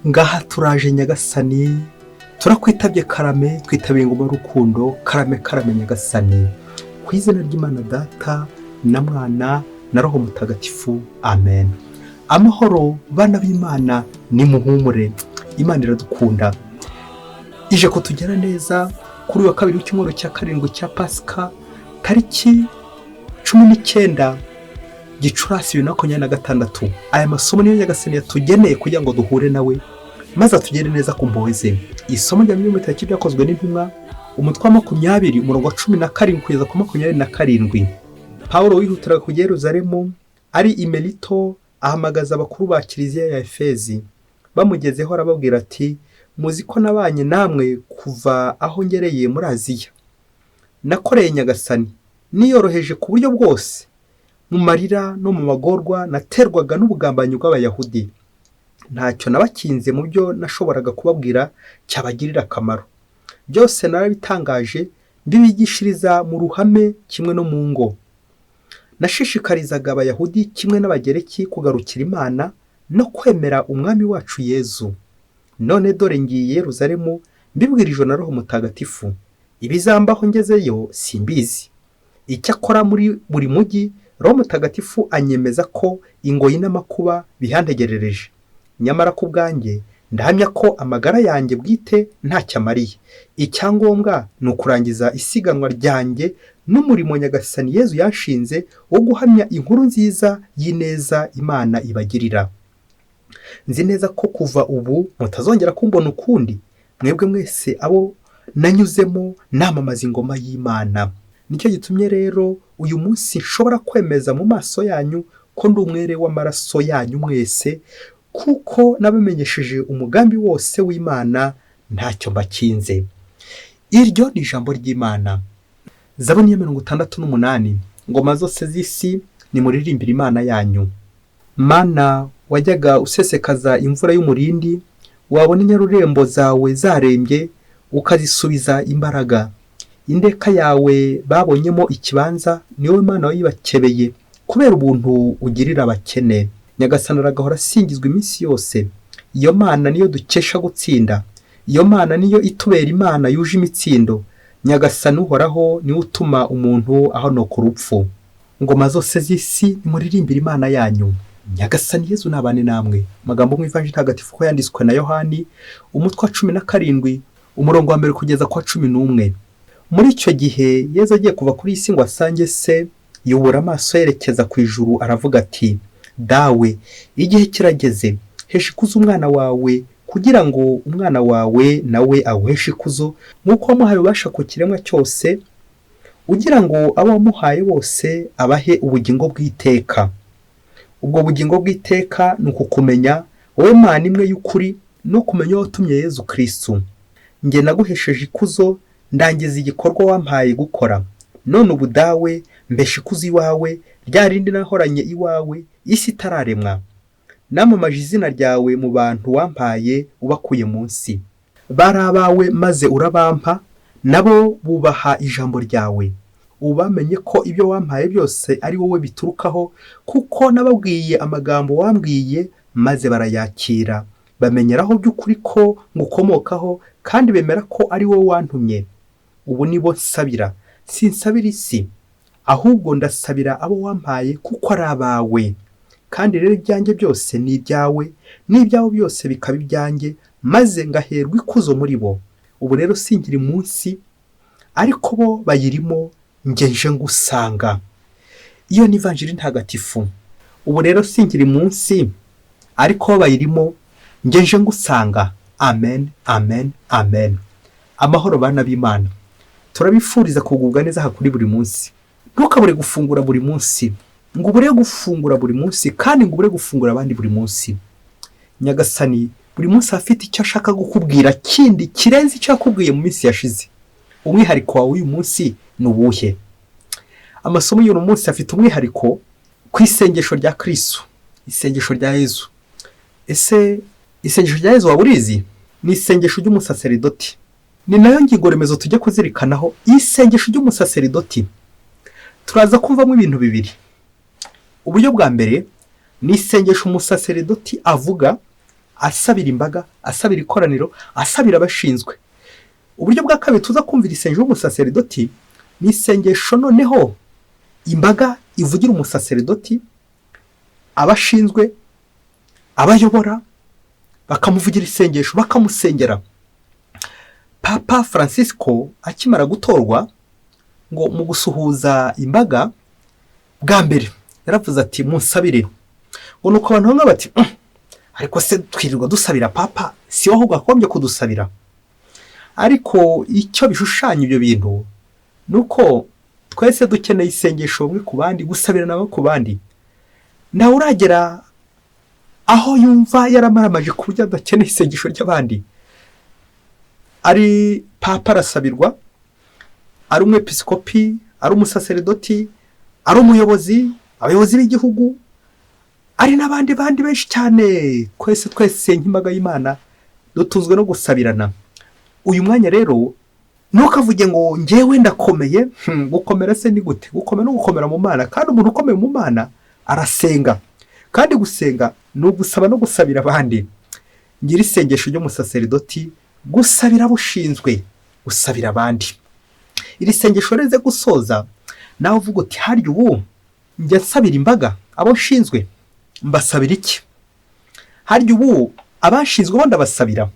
Ngaha turaje Nyagasani, turakwitabye, karame, twitabiye ingoma y'urukundo. Karame, karame Nyagasani. Ku izina ry'Imana Data na Mwana na Roho Mutagatifu, amen. Amahoro bana b'Imana, nimuhumure, Imana iradukunda, ije kutugera neza kuri uyu wa kabiri w'icyumweru cya karindwi cya Pasika, tariki 19 Gicurasi 2026. Aya masomo niyo Nyagasani yatugeneye kugira ngo duhure nawe maze atugere neza ku mpuhwe ze. Isomo rya 30 Byakozwe n'Intumwa, umutwe wa 20, umurongo wa 17 kugeza ku 27. Pawulo wihutiraga kujya i Yeruzalemu, ari i Melito ahamagaza abakuru ba kiliziya ya Efezi. Bamugezeho arababwira ati: "Muzi ko nabanye namwe kuva aho ngereye muri Aziya. Nakoreye Nyagasani niyoroheje ku buryo bwose, mu marira no mu magorwa naterwaga n'ubugambanyi bw'Abayahudi. Ntacyo nabakinze mu byo nashoboraga kubabwira cyabagirira akamaro. Byose narabitangaje, mbibigishiriza mu ruhame kimwe no mu ngo. Nashishikarizaga Abayahudi kimwe n'Abagereki kugarukira Imana no kwemera Umwami wacu Yezu. None dore ngiye i Yeruzalemu mbibwirijwe na Roho Mutagatifu. Ibizambaho ngezeyo simbizi. Icyakora muri buri mujyi Roho Mutagatifu anyemeza ko ingoyi n'amakuba bihantegerereje. Nyamara ku bwanjye ndahamya ko amagara yanjye bwite ntacyo amariye. Icyangombwa ni ukurangiza isiganwa ryanjye n'umurimo Nyagasani Yezu yanshinze wo guhamya inkuru nziza y'ineza Imana ibagirira. Nzi neza ko kuva ubu mutazongera kumbona ukundi, mwebwe mwese abo nanyuzemo namamaza ingoma y'Imana. Nicyo gitumye rero uyu munsi nshobora kwemeza mu maso yanyu ko ndi umwere w'amaraso yanyu mwese, kuko nabamenyesheje umugambi wose w'Imana ntacyo mbakinze." Iryo ni ijambo ry'Imana. Zaburi ya 68. Ngoma zose z'isi, nimuririmbire Imana yanyu. Mana, wajyaga usesekaza imvura y'umurindi, wabona inyarurembo zawe zarembye ukazisubiza imbaraga. Indeka yawe babonyemo ikibanza, ni wowe Mana wayibakebeye kubera ubuntu ugirira abakene. Nyagasani aragahora asingizwa iminsi yose. Iyo Mana niyo dukesha gutsinda, iyo Mana niyo itubera Imana yuje imitsindo. Nyagasani Uhoraho niwe utuma umuntu ahonoka urupfu. Ngoma zose z'isi, nimuririmbire Imana yanyu. Nyagasani Yezu nabane namwe. Amagambo mu Ivanjiri Ntagatifu ko yanditswe na Yohani, umutwe wa 17, umurongo wa mbere kugeza ku wa 11. Muri icyo gihe Yezu agiye kuva kuri iyi si ngo asange Se, yubura amaso yerekeza ku ijuru, aravuga ati: "Dawe, igihe kirageze, hesha ikuzo umwana wawe, kugira ngo umwana wawe nawe awuheshe ikuzo, nk'uko wamuhaye ububasha ku kiremwa cyose, ugira ngo abo wamuhaye bose abahe ubugingo bw'iteka. Ubwo bugingo bw'iteka ni ukukumenya wowe Mana imwe y'ukuri, no kumenya uwo watumye, Yezu Kirisitu. Njye naguhesheje ikuzo, ndangiza igikorwa wampaye gukora. None ubu Dawe, mbesha ikuzo iwawe, rya rindi nahoranye iwawe isi itararemwa. Namamaje izina ryawe mu bantu wampaye ubakuye munsi. Bari abawe maze urabampa, nabo bubaha ijambo ryawe. Ubu bamenye ko ibyo wampaye byose ari wowe biturukaho, kuko nababwiye amagambo wambwiye maze barayakira, bamenyeraho by'ukuri ko ngukomokaho, kandi bemera ko ari wowe wantumye. Ubu nibo nsabira. Sinsabira isi, ahubwo ndasabira abo wampaye, kuko ari abawe. Kandi rero ibyanjye byose ni ibyawe, n'ibyawe byose bikaba ibyanjye, maze ngaherwa ikuzo muri bo. Ubu rero sinkiri munsi, ariko bo bayirimo, ngeje ngusanga." Iyo ni Ivanjiri Ntagatifu. Ubu rero sinkiri munsi, ariko bo bayirimo, ngeje ngusanga. Amen, amen, amen. Amahoro bana b'Imana. Turabifuriza kugubwa neza aha kuri buri munsi. Ntukabure gufungura buri munsi, ngo ubure gufungura buri munsi, kandi ngo ubure gufungura abandi buri munsi. Nyagasani buri munsi afite icyo ashaka kukubwira kindi kirenze icyo yakubwiye mu minsi yashize. Umwihariko wawe uyu munsi ni uwuhe? Amasomo y'uyu munsi afite umwihariko ku isengesho rya Kirisitu, isengesho rya Yezu. Ese isengesho rya Yezu waba urizi? Ni isengesho ry'umusaseridoti. Ni nayo ngingo remezo tujya kuzirikanaho. Isengesho ry'umusaseridoti turaza kumvamo ibintu bibiri. Uburyo bwa mbere ni isengesho umusaseridoti avuga Asabira imbaga, asabira ikoraniro, asabira abashinzwe. Uburyo bwa kabiri tuza kumvira isengesho ry'umusaseridoti ni isengesho noneho imbaga ivugira umusaseridoti, abashinzwe, abayobora, bakamuvugira isengesho, bakamusengera. Papa Francisco akimara gutorwa, ngo mu gusuhuza imbaga bwa mbere yaravuze ati: "Munsabire." Ngo nuko abantu bamwe bati: Ariko se twirirwa dusabira papa? Si wowe ahubwo wagombye kudusabira?" Ariko icyo bishushanya ibyo bintu ni uko twese dukeneye isengesho bamwe ku bandi, gusabirana bamwe ku bandi. Ntawe uragera aho yumva yaramaramaje ku buryo adakeneye isengesho ry'abandi. Ari papa arasabirwa, ari umwepisikopi, ari umusaseridoti, ari umuyobozi, abayobozi b'igihugu, ari n'abandi bandi benshi cyane. Twese twese nk'imbaga y'Imana dutunzwe no gusabirana. Uyu mwanya rero ntukavuge ngo ngewe ndakomeye. Gukomera se ni gute? Gukomera no gukomera mu Mana, kandi umuntu ukomeye mu Mana arasenga, kandi gusenga ni ugusaba no gusabira abandi. Ngira isengesho ry'umusaseridoti: gusabira abo ushinzwe, gusabira abandi. Iri sengesho rize gusoza nawe uvuga uti: "Harya ubu njya nsabira imbaga, abo nshinzwe mbasabira iki? Harya ubu abashinzwe bo ndabasabira?"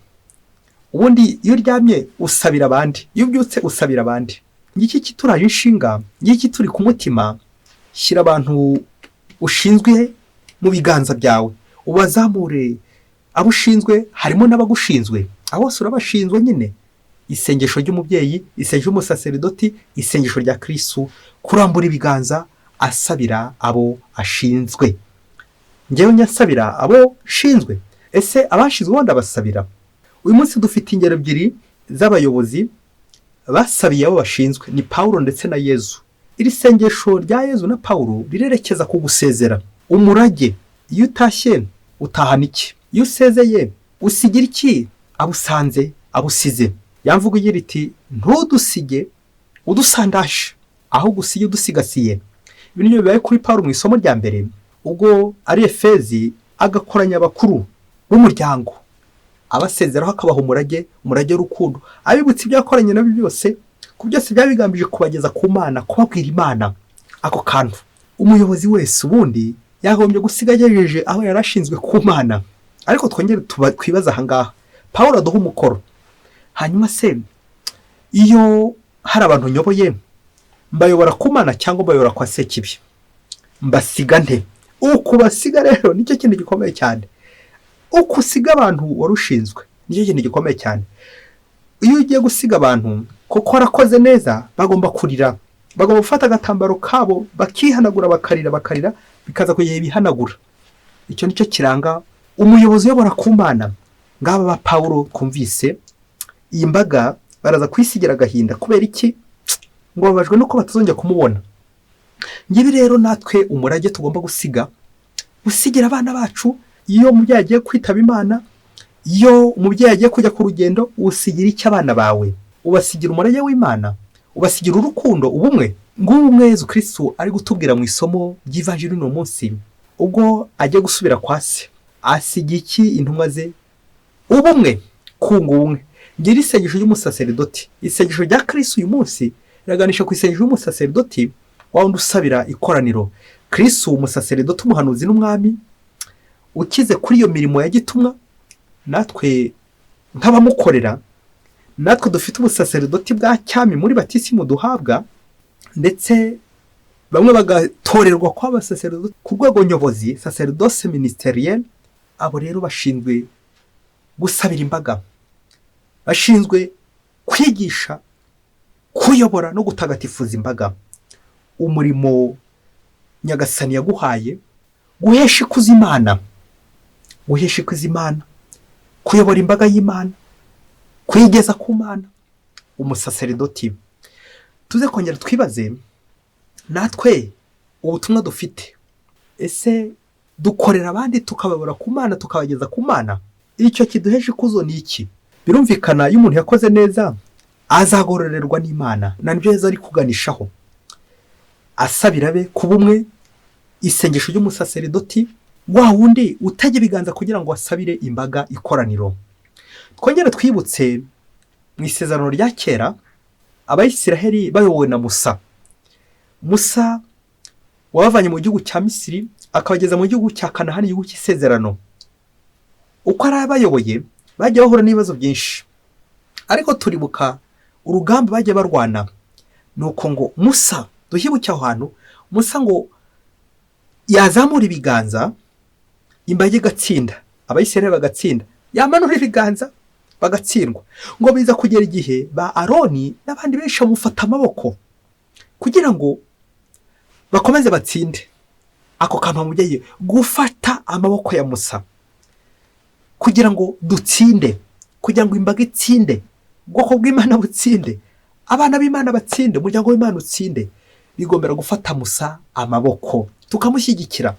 Ubundi iyo uryamye usabira abandi, iyo ubyutse usabira abandi. Ngiki kituraje inshinga, ngiki turi ku mutima. Shyira abantu ushinzwe mu biganza byawe, ubazamure. Abo ushinzwe harimo n'abagushinzwe, abo bose urabashinzwe nyine. Isengesho ry'umubyeyi, isengesho ry'umusaseridoti, isengesho rya Kirisitu, kurambura ibiganza asabira abo ashinzwe. Ngewe nyasabira abo nshinzwe, ese abashinzwe bo ndabasabira? Uyu munsi dufite ingero ebyiri z'abayobozi basabiye abo bashinzwe, ni Pawulo ndetse na Yezu. Iri sengesho rya Yezu na Pawulo rirerekeza ku gusezera, umurage. Iyo utashye utahana iki? Iyo usezeye usigira iki abo usanze, abo usize? Yamvuga igira iti: "Ntudusige udusandashe, ahubwo usige udusigasiye." Ibi nibyo bibaye kuri Pawulo mu isomo rya mbere, ubwo ari Efezi agakoranya abakuru b'umuryango, abasezeraho, akabaha umurage, umurage w'urukundo, abibutsa ibyo yakoranye nabyo byose, ku byose byaba bigambije kubageza ku Mana, kubabwira Imana. Ako kantu umuyobozi wese ubundi yagombye gusiga agejeje aho yari ashinzwe ku Mana. Ariko twongere twibaze ahangaha, Paul aduha umukoro. Hanyuma se iyo hari abantu nyoboye, mbayobora ku Mana cyangwa mbayobora kwa Sekibi? Mbasiga nte? Ukubasiga rero nicyo kintu gikomeye cyane. Uko usiga abantu wari ushinzwe nicyo kintu gikomeye cyane. Iyo ugiye gusiga abantu kuko warakoze neza, bagomba kurira, bagomba gufata agatambaro kabo bakihanagura, bakarira, bakarira, bikaza kugera bihanagura. Icyo nicyo kiranga umuyobozi uyobora ku Mana. Ngaba ba Pawulo twumvise, iyi mbaga baraza kwisigira agahinda. Kubera iki? Ngo babajwe nuko batazongera kumubona. Ngibi rero natwe umurage tugomba gusiga, gusigira abana bacu. Iyo umubyeyi agiye kwitaba Imana, iyo umubyeyi agiye kujya ku rugendo, usigira icyo abana bawe? Ubasigira umurage w'Imana, ubasigira urukundo, ubumwe. Ngubu umwe Yezu Kirisitu ari gutubwira mu isomo ry'ivanjiri uno munsi, ubwo agiye gusubira kwa se, asiga iki intumwa ze? Ubumwe, kunga ubumwe. Ngira isengesho ry'umusaseridoti, isengesho rya Kirisitu uyu munsi riraganisha ku isengesho ry'umusaseridoti wa wundi usabira ikoraniro. Kirisitu umusaseridoti, umuhanuzi n'umwami ukize kuri iyo mirimo ya gitumwa, natwe nk'abamukorera, natwe dufite ubusaseridoti bwa cyami muri batisimu duhabwa, ndetse bamwe bagatorerwa kuba abasaseridoti ku rwego nyobozi, sacerdoce ministériel. Abo rero bashinzwe gusabira imbaga, bashinzwe kwigisha, kuyobora no gutagatifuza imbaga. Umurimo Nyagasani yaguhaye, guhesha ikuzo Imana, guhesha ikuzo Imana, kuyobora imbaga y'Imana, kuyigeza ku Mana. Umusaseridoti, tuze kongera twibaze natwe ubutumwa dufite. Ese dukorera abandi tukabayobora ku Mana, tukabageza ku Mana? Icyo kiduhesha ikuzo ni iki? Birumvikana, iyo umuntu yakoze neza azagororerwa n'Imana, na nibyo Yezu ari kuganishaho, asabira be ku bumwe. Isengesho ry'umusaseridoti. Wa wundi utega ibiganza kugira ngo asabire imbaga ikoraniro. Twongere twibutse mu isezerano rya kera, Abayisiraheli bayobowe na Musa. Musa wabavanye mu gihugu cya Misiri akabageza mu gihugu cya Kanahani, igihugu cy'isezerano. Uko ari abayoboye bagiye bahura n'ibibazo byinshi, ariko turibuka urugamba bagiye barwana. Nuko ngo Musa, duhibuke aho hantu, Musa ngo yazamura ibiganza imbaga igatsinda, Abayisiraheli bagatsinda, yamanura ibiganza bagatsindwa. Ngo biza kugera igihe ba Aroni n'abandi benshi bamufata amaboko kugira ngo bakomeze batsinde. Ako kantu, mubyeyi, gufata amaboko ya Musa kugira ngo dutsinde, kugira ngo imbaga itsinde, ubwoko bw'Imana butsinde, abana b'Imana batsinde, umuryango w'Imana utsinde, bigombera gufata Musa amaboko tukamushyigikira.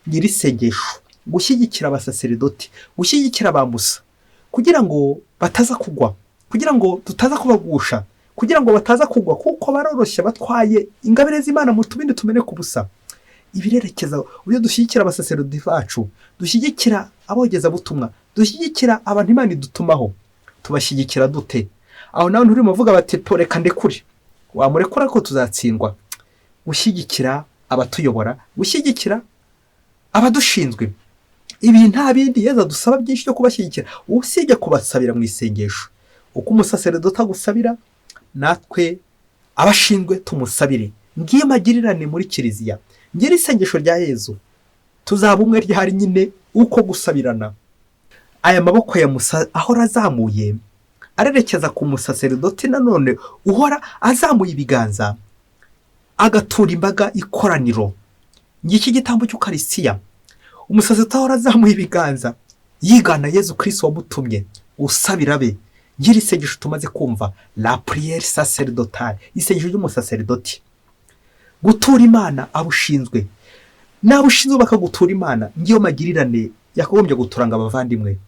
Nyirisengesho, gushyigikira abasaseridoti, gushyigikira ba Musa kugira ngo bataza kugwa, kugira ngo tutaza kubagusha, kugira ngo bataza kugwa, kuko baroroshye, batwaye ingabire z'Imana mu tubindi tumeneka ubusa. Ibirerekeza uburyo dushyigikira abasaseridoti bacu, dushyigikira abogezabutumwa, dushyigikira abantu Imana idutumaho. Tubashyigikira dute? Aho nawe nturimo uvuga bati reka ndekure, wamurekura ko tuzatsindwa. Gushyigikira abatuyobora, gushyigikira abadushinzwe, ibi nta bindi Yezu adusaba byinshi byo kubashyigikira usibye kubasabira mu isengesho. Uko umusaseridoti agusabira, natwe abashinzwe tumusabire. Ngiyo magirirane muri kiliziya, ngira isengesho rya Yezu, tuzaba umwe ryari nyine uko gusabirana. Aya maboko ya Musa ahora azamuye arerekeza ku musaseridoti nanone uhora azamuye ibiganza agatura imbaga ikoraniro. Ngiki gitambo cy'Ukarisitiya, umusaseridoti ahora azamuye ibiganza yigana Yezu Kristo wamutumye usabira be. Ngira isengesho tumaze kumva, la prière sacerdotale, isengesho ry'umusaseridoti, gutura Imana abushinzwe, n'abo ushinzwe bakagutura Imana. Ngiyo magirirane yakagombye guturanga abavandimwe.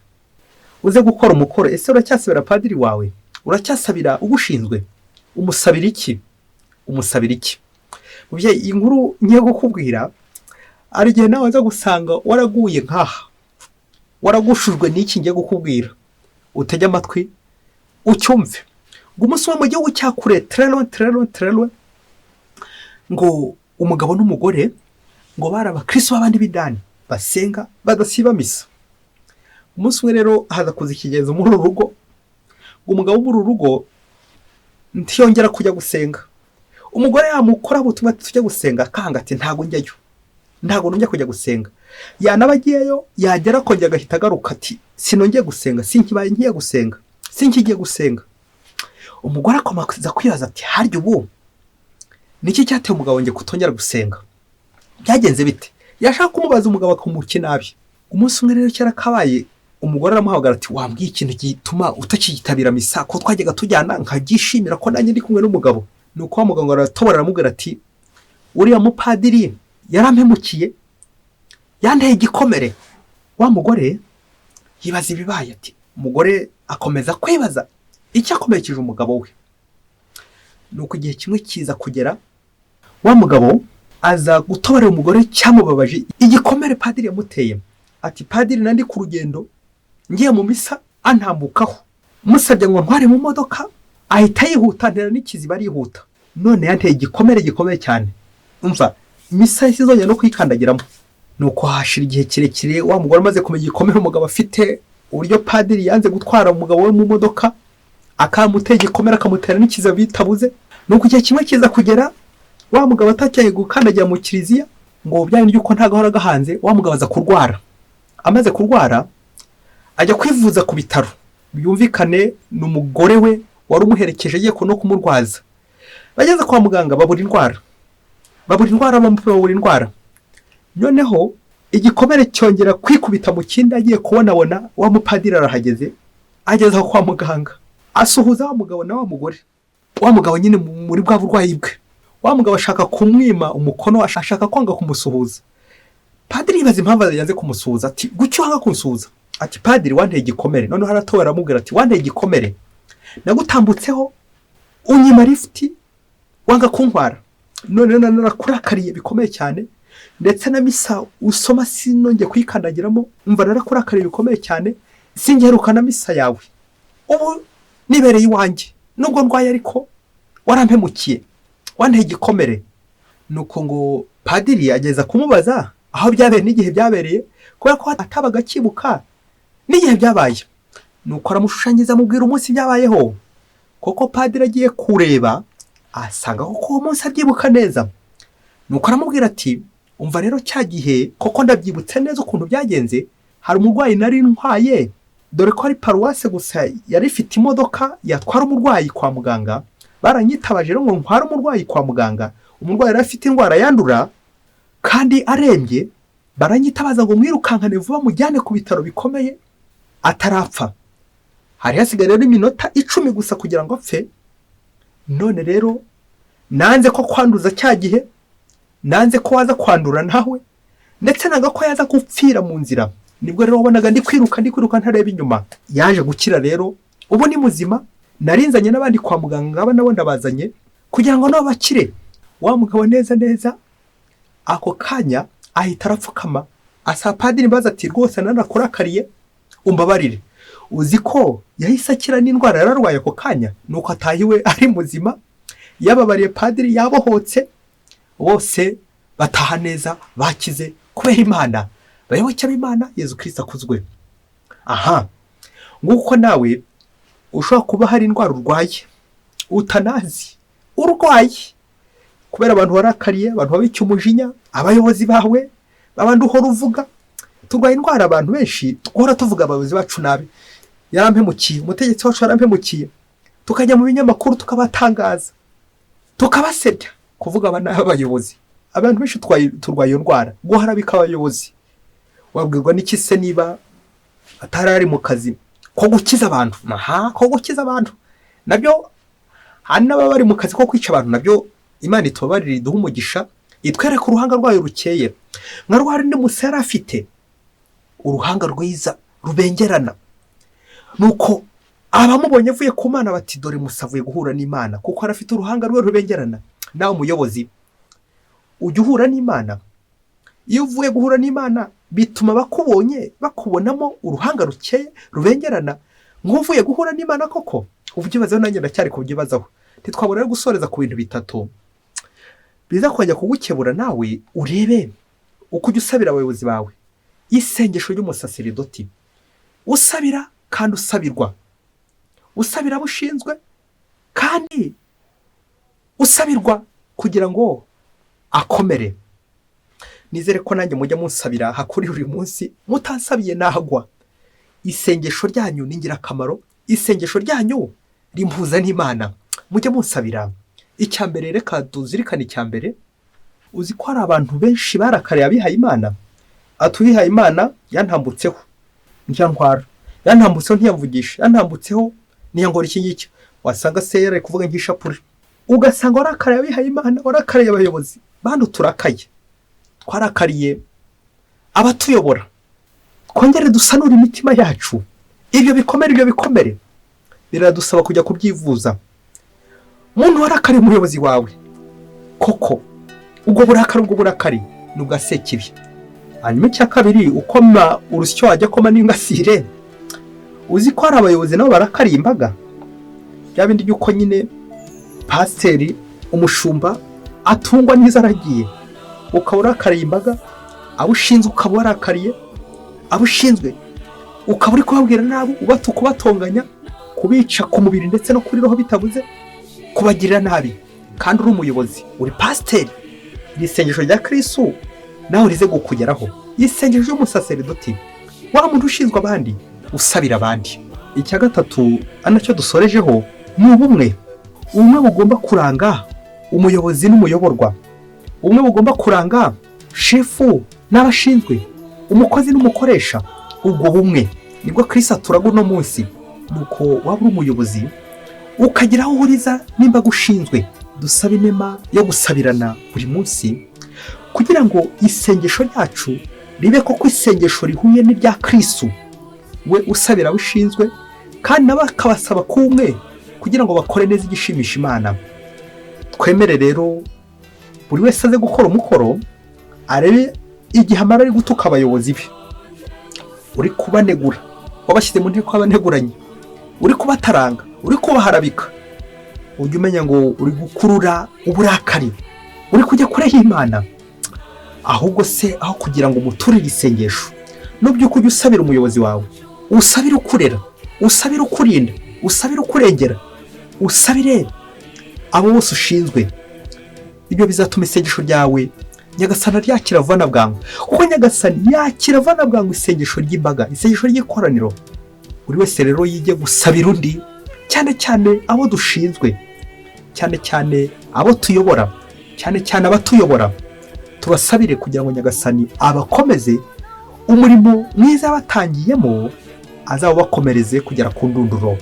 Uze gukora umukoro. Ese uracyasabira padiri wawe? Uracyasabira ugushinzwe? Umusabira iki? Umusabira iki? Mubyeyi, iyi nkuru ngiye kukubwira, hari igihe nawe aza gusanga waraguye nkaha, waragushujwe n'iki ngiye kukubwira. Utege amatwi ucyumve. Ngo umunsi umwe mu gihugu cya kure, très loin, très loin, très loin, ngo umugabo n'umugore ngo bari abakristo b'abandi b'idani basenga badasiba misa. Umunsi umwe rero haza kuza ikigenzo muri uru rugo, ngo umugabo wo muri uru rugo ntiyongera kujya gusenga. Umugore yamukora ubutumwa ati tujya gusenga, akanga ati ntabwo njyayo, ntabwo nongeye kujya gusenga. Yanaba agiyeyo, yagera akongera agahita agaruka ati sinongeye gusenga, sinkibaye ngiye gusenga, sinkigiye gusenga. Umugore akomeza kwibaza ati harya ubu niki cyateye umugabo wanjye kutongera gusenga? Byagenze bite? Yashaka kumubaza, umugabo akamuca inabi. Umunsi umwe rero kera kabaye, umugore aramuhamagara ati wambwiye ikintu gituma utakiyitabira misa, ko twajyaga tujyana nkabyishimira ko nanjye ndi kumwe n'umugabo? Ni uko wa mugabo ngo aratobora, aramubwira ati uriya mupadiri yarampemukiye, yanteye igikomere. Wa mugore yibaza ibibaye, ati umugore akomeza kwibaza icyakomerekeje umugabo we. Ni uko igihe kimwe kiza kugera, wa mugabo aza gutobarira umugore cyamubabaje, igikomere padiri yamuteye. Ati padiri nandi ku rugendo ngiye mu misa, antambukaho, musabye ngo ntware mu modoka, ahita yihuta ntera n'ikiziba arihuta, none yanteye igikomere gikomeye cyane. Umva, misa izongera no kuyikandagiramo. Nuko hashira igihe kirekire, wa mugore amaze kumenya igikomere umugabo afite, uburyo padiri yanze gutwara umugabo we mu modoka akamutera igikomere, akamutera n'ikiziba bitabuze. Nuko igihe kimwe kiza kugera, wa mugabo atakeye gukandagira mu kiliziya, ngo bya bindi by'uko ntabwo ahora gahanze. Wa mugabo aza kurwara. Amaze kurwara ajya kwivuza ku bitaro. Byumvikane ni umugore we wari umuherekeje, agiye no kumurwaza. Bageze kwa muganga babura indwara, babura indwara, bamupima babura indwara. Noneho igikomere cyongera kwikubita mu kindi. Agiye kubonabona wa mupadiri arahageze, ageze aho kwa muganga, asuhuza wa mugabo na wa mugore. Wa mugabo nyine muri bwa burwayi bwe, wa mugabo ashaka kumwima umukono, ashaka kwanga kumusuhuza. Padiri yibaza impamvu yanze kumusuhuza, ati gucyo wanga kunsuhuza? Ati padiri, wanteye igikomere. Noneho aratora, aramubwira ati wanteye igikomere, nagutambutseho unyima lifuti wanga kuntwara, none narakurakariye bikomeye cyane. Ndetse na misa usoma sinongeye kuyikandagiramo. Umva, narakurakariye bikomeye cyane, singiheruka na misa yawe. Ubu nibereye iwanjye nubwo ndwaye, ariko warampemukiye, wanteye igikomere." Nuko ngo padiri ageza kumubaza aho byabereye n'igihe byabereye, kubera ko atabaga akibuka n'igihe byabaye. Nuko aramushushanyiriza, amubwira umunsi byabayeho. Koko padiri agiye kureba asanga koko uwo munsi abyibuka neza. Nuko aramubwira ati: "Umva rero, cya gihe koko ndabyibutse neza ukuntu byagenze. Hari umurwayi nari ntwaye, dore ko ari paruwase gusa yari ifite imodoka yatwara umurwayi kwa muganga. Baranyitabaje rero ngo ntware umurwayi kwa muganga. Umurwayi yari afite indwara yandura kandi arembye, baranyitabaza ngo mwirukankane vuba mujyane ku bitaro bikomeye atarapfa. Hari hasigaye rero iminota 10 gusa kugira ngo apfe. None rero nanze ko kwanduza cya gihe, nanze ko waza kwandura nawe, ndetse nanga ko yaza gupfira mu nzira. Nibwo rero wabonaga ndi kwiruka, ndi kwiruka ntareba inyuma. Yaje gukira rero, ubu ni muzima. Narinzanye n'abandi kwa muganga, ngaba nabo ndabazanye kugira ngo nabo bakire." Wa mugabo neza neza ako kanya ahita arapfukama, asaba padiri imbabazi, ati: "Rwose nanakurakariye, umbabarire." Uzi ko yahise akira n'indwara yararwaye ako kanya? Nuko atahiwe ari muzima, yababariye padiri, yabohotse, bose bataha neza bakize kubera Imana. Bayoboke b'Imana, Yezu Kirisita akuzwe. Aha nguko nawe ushobora kuba hari indwara urwaye utanazi urwaye, kubera abantu warakariye, abantu babika umujinya, abayobozi bawe, babandi uhora uvuga. Turwaye indwara abantu benshi duhora tuvuga abayobozi bacu nabi: "Yarampemukiye, umutegetsi wacu yarampemukiye." Tukajya mu binyamakuru tukabatangaza, tukabasebya, kuvuga aba nabi abayobozi. Abantu benshi turwaye iyo ndwara, guharabika abayobozi. Wabwirwa n'iki se niba atari ari mu kazi ko gukiza abantu? Aha ko gukiza abantu nabyo, hari n'ababa bari mu kazi ko kwica abantu nabyo. Imana itubabarire, iduhe umugisha, itwereke uruhanga rwayo rukeye nka rwa rundi Musa yari afite, uruhanga rwiza rubengerana. Nuko abamubonye avuye ku Mana bati: "Dore Musa avuye guhura n'Imana," kuko yari afite uruhanga rwe rubengerana. Nawe umuyobozi, ujya uhura n'Imana? Iyo uvuye guhura n'Imana, bituma abakubonye bakubonamo uruhanga rukeye rubengerana nk'uvuye guhura n'Imana koko? Ubyibazeho, nanjye ndacyari kubyibazaho. Ntitwabura rero gusoreza ku bintu bitatu biza kongera kugukebura nawe urebe uko ujya usabira abayobozi bawe. Isengesho ry'umusaseridoti usabira kandi usabirwa, usabira abo ushinzwe kandi usabirwa kugira ngo akomere. Nizere ko nanjye mujya munsabira hakuri buri munsi, mutansabiye nagwa. Isengesho ryanyu ni ingirakamaro, isengesho ryanyu rimpuza n'Imana. Mujye munsabira. Icya mbere, reka tuzirikane icya mbere. Uzi ko hari abantu benshi barakariye abihaye Imana? Ati: "Uwihaye Imana yantambutseho ntiyantwara, yantambutseho ntiyamvugisha, yantambutseho ntiyangora iki ngiki." Wasanga se yari kuvuga nk'ishapure, ugasanga warakariye abihaye Imana, warakariye abayobozi. Bantu turakaye, twarakariye abatuyobora, twongere dusanure imitima yacu. Ibyo bikomere, ibyo bikomere biradusaba kujya kubyivuza. Muntu warakariye umuyobozi wawe koko, ubwo burakari, ubwo burakari ni ubwa sekibi. Hanyuma icya kabiri, ukoma urusyo wajya akoma n'ingasire. Uzi ko hari abayobozi nabo barakariye imbaga? Bya bindi by'uko nyine pasiteri, umushumba atungwa n'izo aragiye, ukaba urakariye imbaga, abo ushinzwe ukaba warakariye abo ushinzwe, ukaba uri kubabwira nabi, ubatuka, ubatonganya, kubica ku mubiri ndetse no kuri roho, bitabuze kubagirira nabi, kandi uri umuyobozi, uri pasiteri. Iri sengesho rya Kirisitu nawe rize kukugeraho, isengesho ry'umusaseridoti, wa muntu ushinzwe abandi, usabira abandi. Icya gatatu, ari nacyo dusorejeho, ni ubumwe. Ubumwe bugomba kuranga umuyobozi n'umuyoborwa, ubumwe bugomba kuranga shefu n'abashinzwe, umukozi n'umukoresha. Ubwo bumwe nibwo Kirisitu aturaga uno munsi. Nuko waba uri umuyobozi ukagira aho uhuriza n'imbaga ushinzwe. Dusaba inema yo gusabirana buri munsi, kugira ngo isengesho ryacu ribe koko isengesho rihuye n'irya Kirisitu, we usabira abo ushinzwe kandi nabo akabasaba kuba umwe kugira ngo bakore neza igishimisha Imana. Twemere rero buri wese aze gukora umukoro. Arebe igihe amara ari gutuka abayobozi be, uri kubanegura, wabashyize mu nteko y'abaneguranye, uri kubataranga, uri kubaharabika. Ujya umenya ngo uri gukurura uburakari, uri kujya kure y'Imana. Ahubwo se aho kugira ngo umuturire isengesho, nubyuka ujye usabira umuyobozi wawe, usabire ukurera, usabire ukurinda, usabire ukurengera, usabire abo bose ushinzwe. Ibyo bizatuma isengesho ryawe Nyagasani ryakira vuba na bwangu, kuko Nyagasani yakira vuba na bwangu isengesho ry'imbaga, isengesho ry'ikoraniro. Buri wese rero yige gusabira undi, cyane cyane abo dushinzwe, cyane cyane abo tuyobora, cyane cyane abatuyobora. Tubasabire kugira ngo Nyagasani abakomeze umurimo mwiza batangiyemo, azawubakomereze kugera ku ndunduro.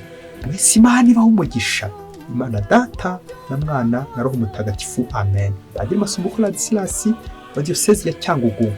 Mwese Imana ibahe umugisha, Imana Data na Mwana na Roho Mutagatifu. Amen. Padiri Masumbuko Ladislas wa Diyosezi ya Cyangugu.